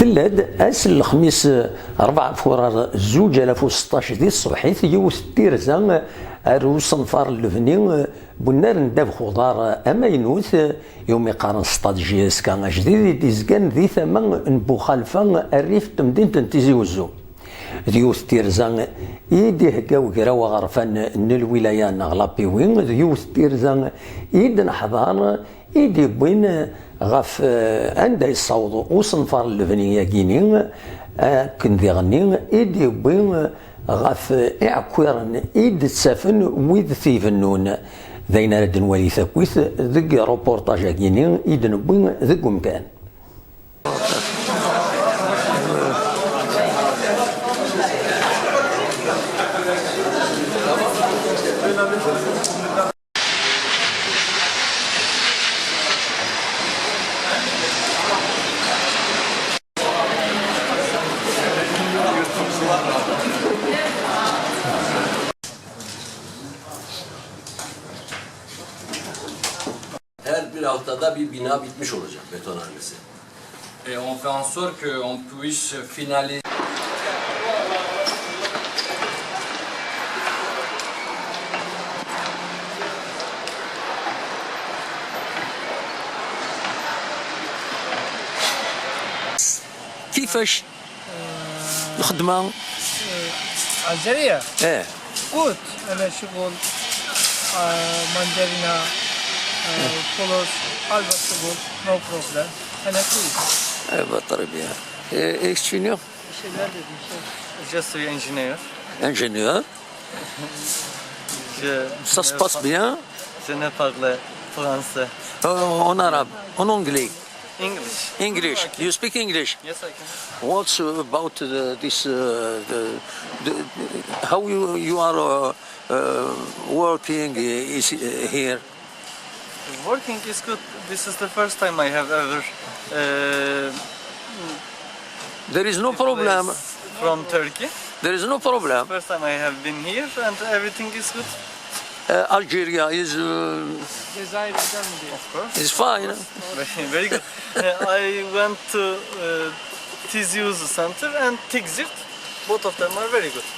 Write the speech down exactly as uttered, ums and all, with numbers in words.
Tella-d ass n lexmis rebɛa furar zuǧ alaf u seṭṭac di tṣebḥit yiwet n tirza ar usenfar n lebni n unnar n ddabex uḍar amaynut iwumi qqaren Stade J S K ajdid i d-izgan di tama n Buxalfa, rrif n temdint n Tizi Uzzu. D yiwet n tirza i d-ihegga ugraw aɣerfan n lwilaya neɣ l'A P W, d yiwet n tirza i d-neḥḍer i d-yewwin ɣef, eh, anda yessaweḍ usenfar n lebni-agi-ni, akken diɣenni i d-yewwi ɣef iɛekkiren i d-ttafen wid t-ibennun. D ayen ara d-nwali takkit deg reportage-agi-ni i d-newwi deg umkan. Her bir haftada bir bina bitmiş olacak betonarmesi. Et on fait en sorte qu'on puisse finaliser. كيفاش الخدمة؟ Algérie. ايه. Good. أنا شغل، آه، ماندرينا، آه، فلوس، ألبا شغل، no problem. أنا كويس. ايوا، très bien. ايه، اكسكيوني؟ Je suis ingénieur. Ingénieur. Je Ça se passe bien? Je ne parle français. Euh, en arabe, en anglais. English. English. You speak English? Yes, I can. What's about, uh, this, uh, the, the, how you, you are, uh, uh, working is, uh, here? Working is good. This is the first time I have ever, uh, There is no problem. From Turkey. There is no problem. First time I have been here and everything is good. Uh, Algeria is, uh, Of course. Is fine. Very, very good. Uh, I went to, uh, Tizi Uzzu Center and Tikzirt. Both of them are very good.